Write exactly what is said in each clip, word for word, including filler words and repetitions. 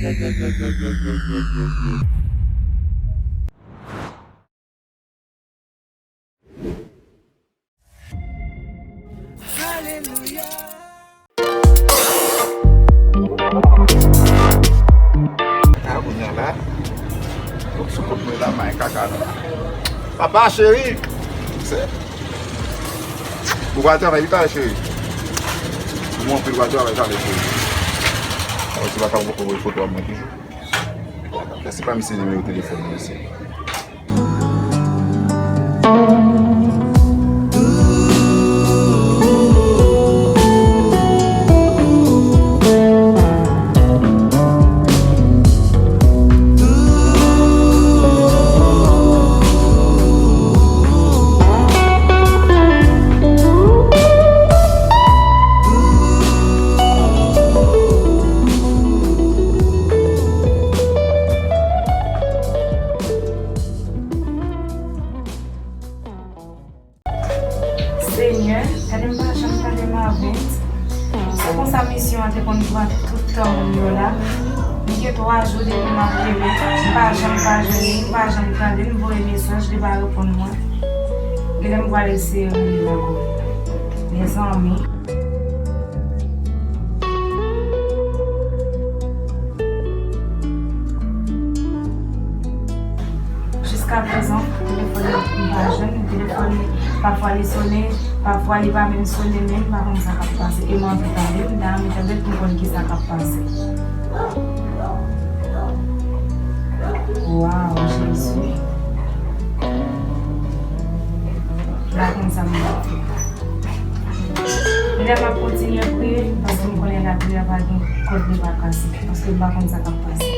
A, kounye a la, donk sou kont mwen la, may kaka la. Papa, cheri, se, ou pral travay wi talè, cheri. Ou anpil, ou pral travay talè, cheri. Awe, se pa ka poko voye foto a mwen toujou. Èske pa misye nimewo telefòn mwen, mesye? Senyè, gade m pa janm tande Marvens. Se konsa misyon an te konn pran tout tan moun yo la. Li gen twa jou depi m ap rele, m pa janm pa jwenn li, m pa janm tande l, m voye mesaj, li pa reponn mwen. Genlè m pral eseye rele l ankò. Mezanmi. Jiskaprezan, telefòn li, m pa jwenn li, telefòn li, pafwa li sone, pafwa li pa menm sone menm, m pa konn sa k ap pase. E m anvi pale, m ta renmen tande l pou m konn ki sa k ap pase. Waw, Jezi. M pa konn sa m ap fè. Medam, m ap kontinye priye, paske m konnen lapriyè pa gen kot li pa kase, paske m pa konn sa k ap pase.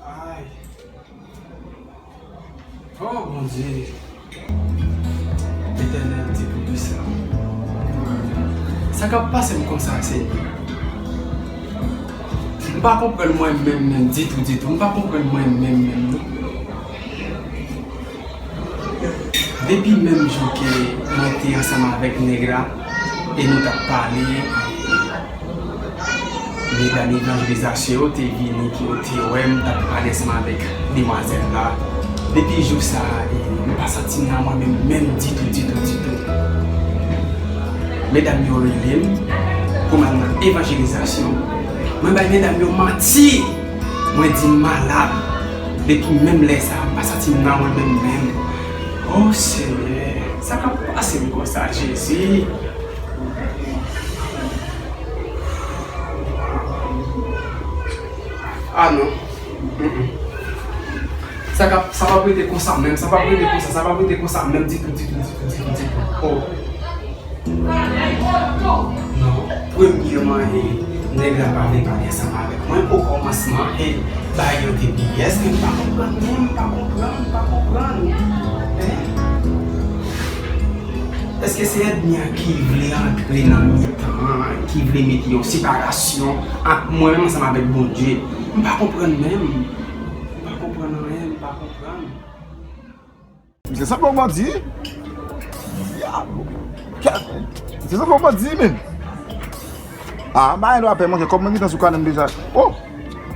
Ay. Oh, Bondye. Letènèl, Dye Toupisan. Sa k ap pase m konsa, Senyè? M pa konprann mwen menm, menm, ditou, ditou. M pa konprann mwen menm, menm, non. Depi menm jou ke mwen te ansanm avèk nèg la, e nou t ap pale, medam evanjelizasyon yo te vini, ke yo te wè m t ap pale ansanm avèk demwazèl la. Depi jou sa a, e, m pa santi m nan mwen menm, menm ditou, ditou, ditou. Medam yo rele m pou m al nan evanjelizasyon. Mwen bay medam yo manti. Mwen di m malad. Depi menm lè sa a, m pa santi m nan mwen menm menm. O Senyè, sa k ap pase m konsa, Jezi? Ah non. Mm-mm. Sa k ap, sa p ap rete konsa menm, sa p ap rete konsa, sa p ap rete konsa menm ditou, ditou, ditou, ditou, ditou. Oh. Non, premyèman, e, nèg la pa vle pale ansanm avèk mwen. Okòmansman, e, bagay yo te pi yès, men m pa konprann, men m pa konprann, m pa konprann. Hein? Èske se ènmi an ki vle antre nan mitan an, ki vle mete yon separasyon ant mwen menm ansanm avèk Bondye? M pa konprann menm. M pa konprann anyen, m pa konprann. Misye sanble yon bandi. Dyab. Kèt. Misye sanble yon bandi, men. Ah, m pa gen dwa pè, monchè, kòb mwen gentan sou kanè m deja. Oh!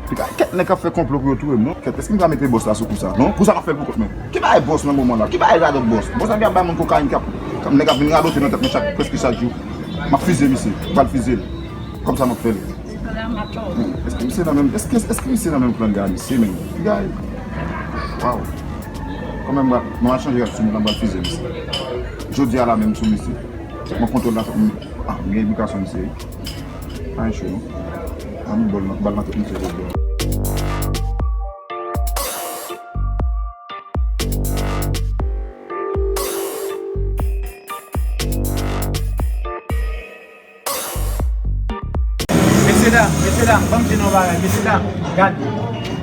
Piga kèt nèg k ap fè konplo pou yo touye m, non. Kèt, èske m ka mete bòs la sou kou sa? Non, kou sa m ap fè l pou kont mwen. Ki bagay bòs nan moman la? Ki bagay radòt bòs? Bòs la gen ap bay moun kokayin k ap, k ap, nèg ap vin radote nan tèt mwen chak, prèske chak jou. M ap fize misye. M pral fize l. Kòm sa m ap fè l. Èske misye nan menm, èske, èske misye nan menm klan de a misye menm? Ki bagay? Waw. Kanmenm, m al chanje rad sou moun nan, m pral fize misye. Jodi a la menm sou misye. Mwen kontwòl la, fòk m, ah, m gen edikasyon misye, wi. Pa gen cho, non. Ann bòl nan, bal nan tèt misye jodi a. Mesye dam, mesye dam, ban m di nou yon bagay, mesye dam, gade.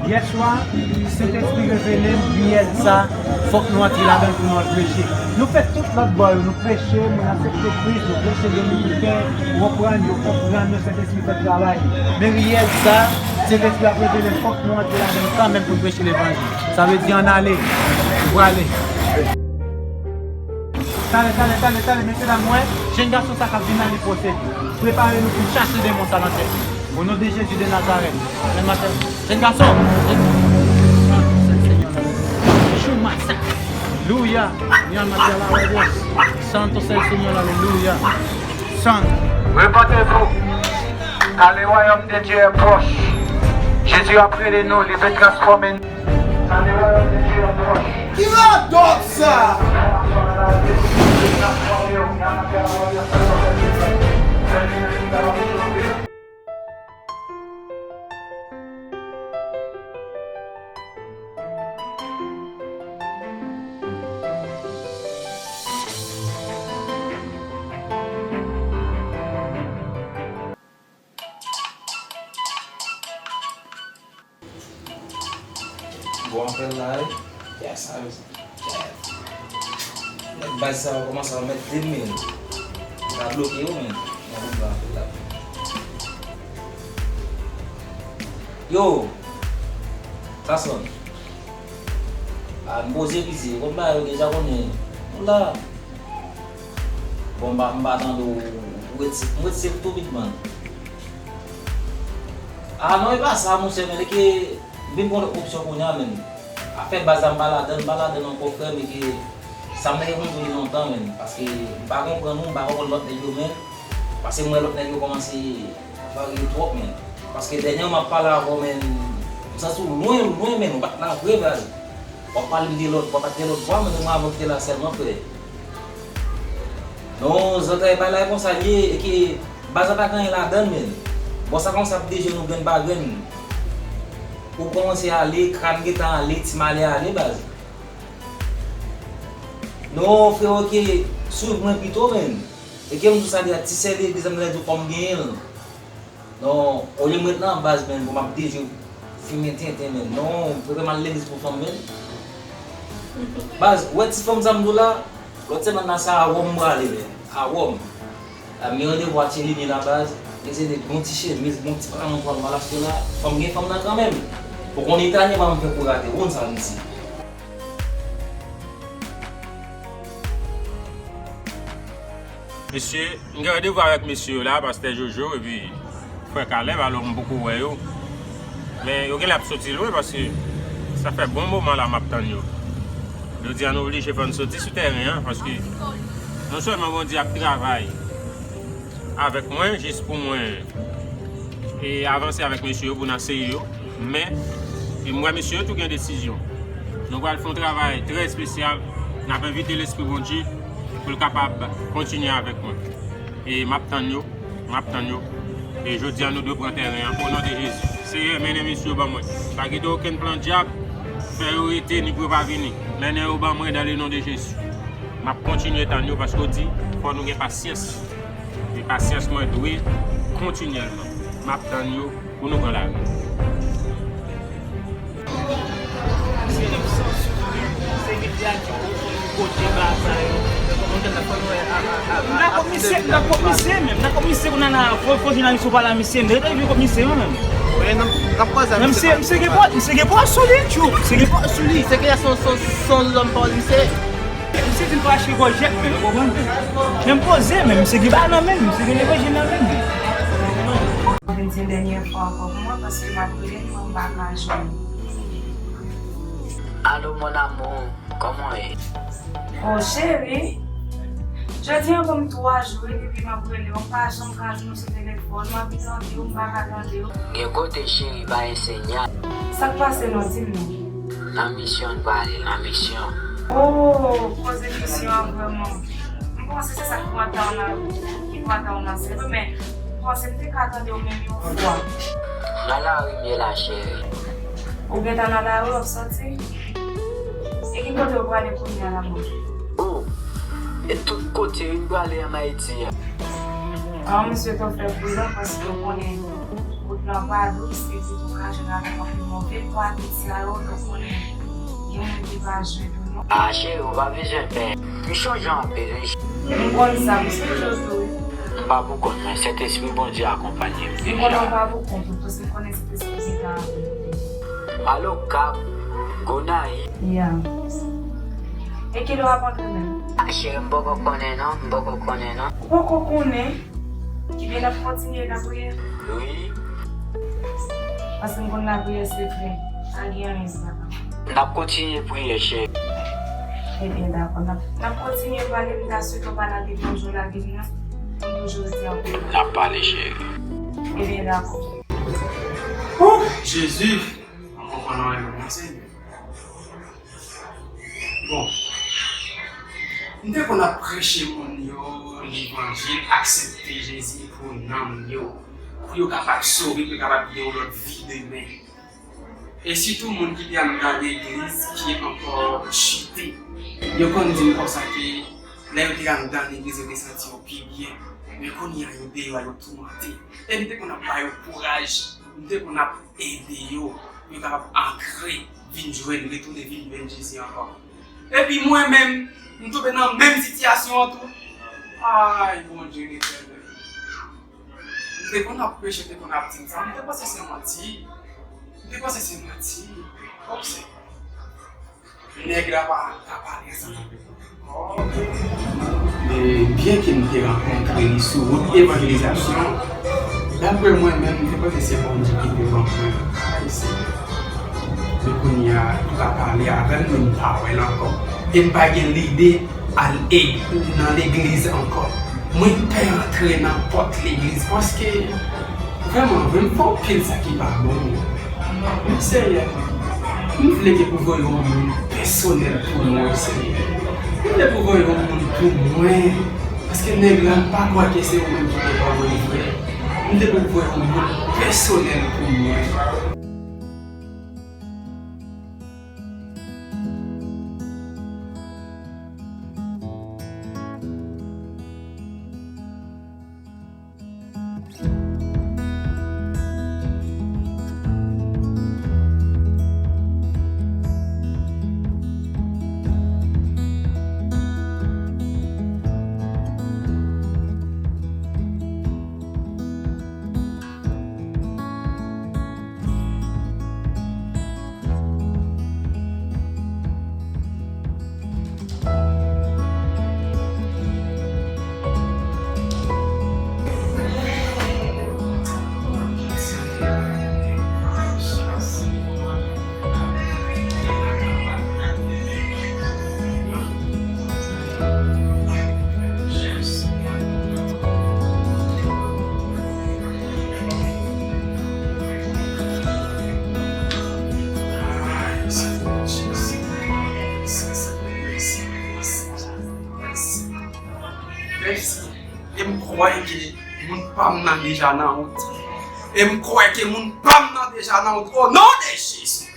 Yèswa, Sentespri revele m, riyèl sa, fòk nou antre ladan l pou nou al preche. Nou fè tout lòt bò yo, nou preche, moun aksepte Kris, nou preche Dominiken, w konprann, yo konprann, nou Sentespri fè travay. Men riyèl sa, Sentespri ap revele m, fòk nou antre ladan l kanmenm pou n preche levanjil. Sa vle di ann ale, nou prale. Talè, talè, talè, talè, mesye dam, wè, jèn gason sa k ap vin la, li posede. Prepare nou pou n chache demon sa nan tèt li. O non de Jezi de Nazarèt. Jèn gason, jèn gason. Jèn gason. Chou masak. Louya. Nyan matyala wè Dios. Santo es el Señor, alelouya. Santo. Repentez-vous, car le royaume de Dieu est proche. Jezi ap rele nou, li vle transfòme nou. Car le royaume de Dieu est proche. Ki radòt sa? Bon apèl la wi. Yes, I was. Nèg baz sa yo kòmanse ap mèt de mil. Yo ka bloke yo menm. Nan bout ba apèl la. Yo! Sa sonn. A, m poze piti. Kòm bagay yo deja konnen. Nou la. Bon, m pa, m pa tande w. Ou rete, m rete tou vit, man. A non, e pa sa, monchè, men e ke m vin pran lòt opsyon kounye a, men. Afè baz la, m pa ladann, m pa ladann ankò, frè m, e ke sa m te konn di w li lontan, men. Paske m pa konprann ou, m pa konprann lòt nèg yo, men. Paske m wè lòt nèg yo kòmanse varye twòp, men. Paske dènyèman m ap pale avè w, men, m santi w lwen, lwen, men, ou pa t la vre, baz. W ap pale m de lòt, w ap pale de lòt bwa, men mwen avè w ki te la sèlman, frè. Non, zantray pa la konsa l ye, e ke baz la pa gen anyen ladann, men. Bò sa konsa ap deje nou grenn pa grenn. Ou kòmanse ale, kran gentan ale, ti malè ale, baz. Non, frè, e ke swiv mwen pito, men. E ke m di w sa deja, ti sè legliz la, m ta di w fò m genyen l. Non, olye m ret nan baz, men, bon, m ap deje fimen tenten, men. Non, m prefere m al legliz pou fanm, men. Baz, ou wè ti fanm sa m di w la, lòt semèn la, se a Wòm m prale, men. A Wòm. A, m gen randevou a Tchelini la, baz. Men se de bon ti chemiz, bon ti pantalon twal m al achte la. Fò m gen fanm nan kanmenm. Ou konn Italyen pa janm fè pou rate, ou konn sa m di. Mesye, m gen randevou avèk mesye yo la, pastè Jojo epi frè Caleb, alò m poko wè yo. Men yo genlè ap soti lwen paske sa fè bon moman la m ap tann yo. Jodi a nou oblije fò n soti sou tèren an paske non sèlman Bondye ap travay avèk mwen jis pou mwen e avanse avèk mesye yo pou n aseye yo. Men, e m wè mesye yo tou gen desizyon. Nou pral fè yon travay trè espesyal. N ap envite Lespri Bondye pou l kapab kontinye avèk mwen. E m ap tann yo, m ap tann yo. E jodi a, nou dwe pran tèren an, o non de Jezi. Seyè, mennen mesye yo ban mwen. Pa kite okenn plan dyab fè yo rete ni pou yo pa vini. Mennen yo ban mwen, dans le nom de Jésus. M ap kontinye tann yo, paske w di, fò nou gen pasyans. E pasyans mwen dwe kontinyèlman. M ap tann yo pou nou pran lari. M dakò misye, m dakò misye menm, m dakò misye kounye a la, fò, fò jounalis yo pale a misye, m rete vin kont misye menm. Wi, n ap, n ap koze a misye. Misye, misye gen pòz, misye gen pòz sou li, tchou, misye gen pòz sou li. Se ke se yon, se yon, se yon lòm pawòl misye. Misye vin fache gòjèt, men, ou konprann? Men m poze, men misye gen bagay nan men l, misye gen levanjil nan men l. Mwen vin di yon dènye fwa ankò pou mwen, paske m ap rele l, mwen m pa ka jwenn li. Allô, mon amour, comment est? Oh, cheri, jodi a ban m twa jou, wi, depi m ap rele w, m pa janm ka jwenn w sou telefòn, m anvi tande w, m pa ka tande w. Gen kote, cheri, pa gen siyal. Sa k pase non, di m non. Nan misyon n prale, nan misyon. Oh, koze misyon an vrèman. M panse se sa k pran tan w nan, ki pran tan w nan sèvi, men m panse m te ka tande w menm yon fwa. Nan lari m ye la, cheri. Ou gentan nan lari, w ap soti? E ki kote w prale kounye a la, mwen? Oh, e tout kote wi m prale ann Ayiti a. Ah, m swete w fè pridan paske w konnen ou Lan pa dous, epi tou ka jwenn avèk anpil move pwa, tout sa yo, nou konnen gen moun ki pa jwenn ou non. Ah, cheri, ou pa bezwen pè. M chonje anpil, wi. M konn sa, m sonje w tou. M pa pou kont mwen, Sentespri Bondye akonpanye m deja. M konnen w pa pou kont ou, paske m konnen Sentespri Bondye avèk ou. Maloka, Gonayiv. Ya. E kilè w ap antre menm? Ah, cheri, m poko konnen non, m poko konnen non. Ou poko konnen? Ebyen, n ap kontinye nan priyè? Wi. Paske m konn lapriyè sekrè. Pa gen anyen, papa. N ap kontinye priye, cheri. Ebyen, dakò. N ap, n ap kontinye pale, m ta swete w pa lage m jan w lage m nan. M toujou di ankò. N ap pale, cheri. Ebyen, dakò. Ouh, Jezi! Mwen konprann anyen menm, non, Senyè. Bon, m te konn ap preche moun yo levanjil, aksepte Jezi pou nanm yo, pou yo kapab sove, pou yo kapab gen yon lòt vi demen. E sitou moun ki te anndan legliz ki ankò chite. Yo konn di m konsa ke lè yo te anndan legliz, yo te santi yo pi byen. Men kounye a, yo deyò, yo toumante. E m te konn ap ba yo kouraj. M te konn ap ede yo, yo kapab antre, vin jwenn, retounen vin jwenn Jezi ankò. Epi mwen menm, m tonbe nan menm sitiyasyon an tou. Ay, Bondye Letènèl. M te konn ap preche, m te konn ap di m sa, m te panse se manti. M te panse se manti. Kòmsi. Nèg la pa ka pale ansanm avèk mwen. E byen ke m te rankontre li sou wout evanjelizasyon, daprè mwen menm, m te panse se Bondye ki te ban mwen. Ay, Senyè. Men kounye a, li pa pale avè m, men m pa wè l ankò. E m pa gen lide al e-, nan legliz ankò. Mwen pè antre nan pòt legliz paske vrèman, vrèman, m fè anpil sa ki pa bon. Men Senyè, m vle ke pou voye yon moun pèsonèl pou mwen, Senyè. M vle pou voye yon moun pou mwen. Paske nèg la, m pa kwè ke se ou menm ki te ban mwen li vrè. M vle pou voye yon moun pèsonèl pou mwen. Mèsi. E m kwè ke moun pa m nan deja nan wout. E m kwè ke moun pa m nan deja nan wout. O non de Jezi.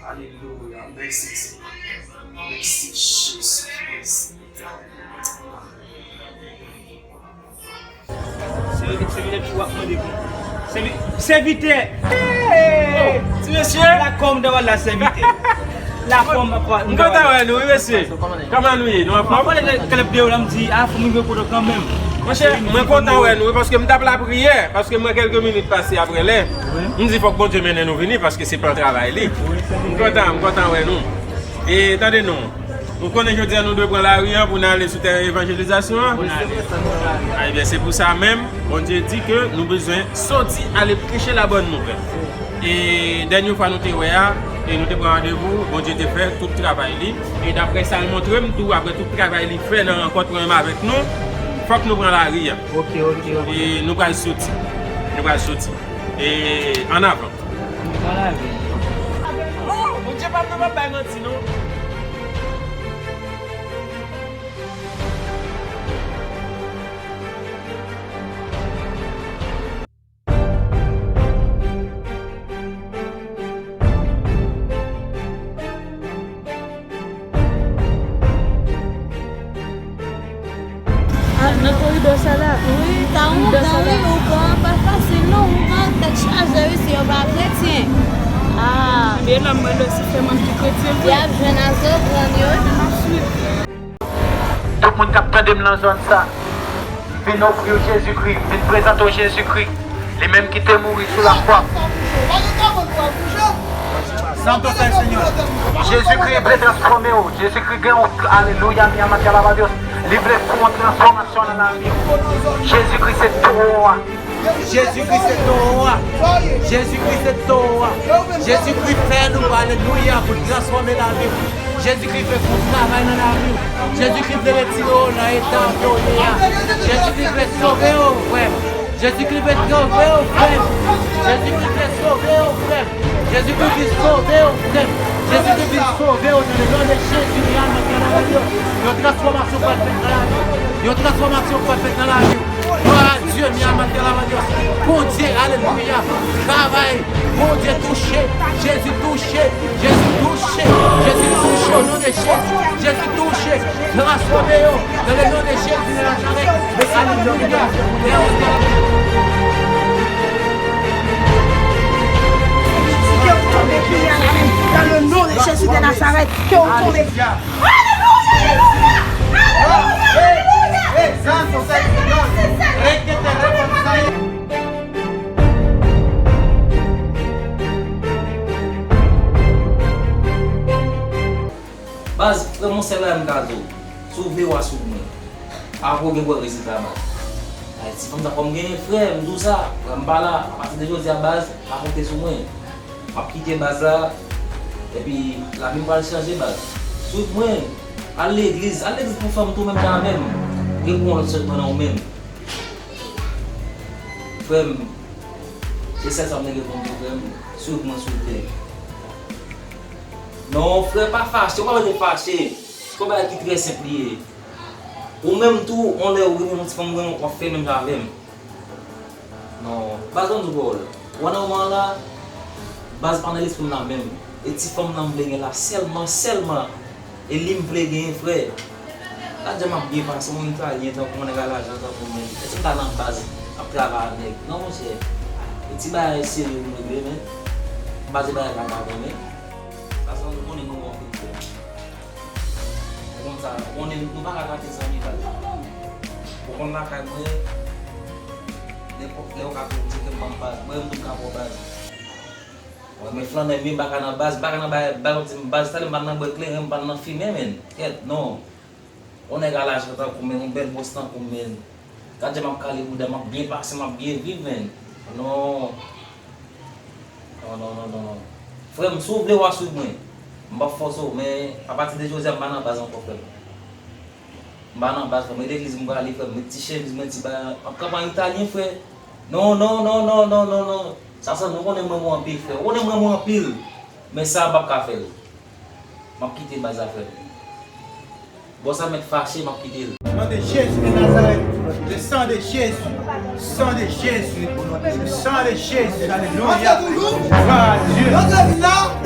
Alelouya. Mèsi, Senyè. Mèsi, Jezi. Mèsi. Se, se, se, w ap mande pou. Sèvi-, sèvitè! Hey! Oh, ti mesye! Lakòm dèwè la, sèvitè. Lakòm, m kontan wè nou, wi, mesye. Kòman nou ye? Nou anfòm? Mwen pale de klèb de yo la, m di, a, fò m rive kote kanmenm. Monchè, mwen kontan wè nou, wi, paske m t ap lapriyè, paske m wè kèlke minit pase apre lè. M di, fòk Bondye mennen nou vini, paske se plan travay li. M kontan, m kontan wè nou. E tande non. Ou konnen jodi a nou dwe pran lari a pou n ale sou teren evanjelizasyon an? A, ebyen, se pou sa menm, Bondye di ke nou bezwen soti ale preche labòn nouvèl. E dènye fwa nou te wè a, e nou te pran randevou, Bondye te fè tout travay li. E daprè sa l montre m tou, apre tout travay li fè nan rankont mwen menm avèk nou, fòk nou pran lari a. Ok, ok, ok. E nou pral soti. Nou pral soti. E ann avan. Nan lavi. Oh, Bondye pa p nan, p ap bay manti, non. Nan koridò sa la. Wi, ta wont nan wi, ou pran pa fasil non, ou pran tèt chaje wi, si yo pa kretyen. Ah. Ebyen, la, mwen, lè se frè mwen ki kretyen vre. Y ap jwenn a zòt pran yo. Tout moun k ap tande m nan zòn sa, m vin ofri w Jezikri, m vin prezante w Jezikri, li menm ki te mouri sou lakwa. Santo es el Señor. Jezikri vle transfòme w. Jezikri gen yon, alelouya, mi alma te alaba Dios. Li vle fè yon transfòmasyon nan lavi w. Jezikri se towo a. Jezikri se towo a. Jezikri se towo a. Jezikri fè nou, alelouya, pou l transfòme lavi w. Jezikri vle fè yon travay nan lavi w. Jezikri vle retire w nan eta ke w ye a. Jezikri vle sove w, frè m. Jezikri vle sove w, frè m. Jezikri vle sove w, frè m. Jezikri vle sove w, frè m. Jezikri vle sove w nan le non de Jezi, mi alma te alaba Dios. Yon transfòmasyon pral fèt nan lavi w. Yon transfòmasyon pral fèt nan lavi w. Glwa a Dye, mi alma te alaba Dios. Bondye, alelouya. Travay. Bondye touche. Jezi touche. Jezi touche. Jezi touche. O non de Jezi. Jezi touche. Transfòme yo. Nan le non de Jezi de Nazarèt. Alelouya. Ke w tonbe kounye a la menm. Dans le nom de Jésus de Nazareth, ke w tonbe. Alelouya, alelouya, alelouya, alelouya. Senyè, se Senyè. Baz, frè, yon sèl bagay m ka di w. Si w vle w a swiv mwen. Apre w gen pou w wè rezilta, baz. Ay, ti fanm sa fò m genyen, frè, m di w sa. Frè, m pa la. Apati de jodi a, baz, pa konte sou mwen. M ap kite baz la. Epi, lavi m pral chanje, baz. Swiv mwen. Al legliz. Al legliz pou fanm tou menm jan avè m. Ou gen pou w yon lòt sètman nan ou menm. Frè m, se sèl sa m te gen pou m di, frè m. Swiv mwen, silvouplè. Non, frè, pa fache, ou pa bezwen fache. Se yon bagay ki trè senp li ye. Ou menm tou, yon lè ou renmen yon ti fanm, ou renmen, w ap fè menm jan avè m. Non, baz, ban m di w pawòl. Ou wè nan moman an la, baz pa nan lespri m la menm. E ti fanm nan m vle gen la sèlman, sèlman. E li m vle genyen, frè. Gad jan m ap byen pase, yon Italyen tankou mwen, nèg a lajan tankou mwen. Èske m ta nan baz ap travay ak nèg? Non, monchè. E ti bagay serye pou m regle, men. Baz, e bagay vagabon, men. Sa, sa, nou konnen mwen, mwen, frè. Ou konn sa, ou konnen nou pa ka gate zanmi, baz. Ou konn lakay mwen, nenpòt lè ou ka tou di ke m pa m baz. Mwen, m tou m ka ba w baz. Mwen, men flannen, men m pa ka nan baz, m pa ka nan bay, bay, m di m baz, talè m pa nan bwè kleren, m pa nan fimen, men. Kèt, non. Yon nèg a lajan tankou m, men yon bèl bòs tankou m, men. Gad jan m ap kale bouda, m ap byen pase, m ap byen viv, men. Non. Non, non, non, non, non. Frè m, si w vle w a swiv mwen. M p ap fòse w, men apati de jodi a, m pa nan baz ankò, frè m. M pa nan baz, frè m. E legliz m prale, frè m. Met ti chemiz mwen, ti bagay. M ap kanpe an italyen, frè. Non, non, non, non. Sa, sa, nou konnen m renmen w anpil, frè. Ou konnen m renmen w anpil. Men sa, m p ap ka fè l. M ap kite baz la, frè m. Bòs la mèt fache, m ap kite l. Nom de Jésus de Nazareth, le sang de Jésus, sang de Jésus, le sang de Jésus, alléluia. Gloire à Dieu.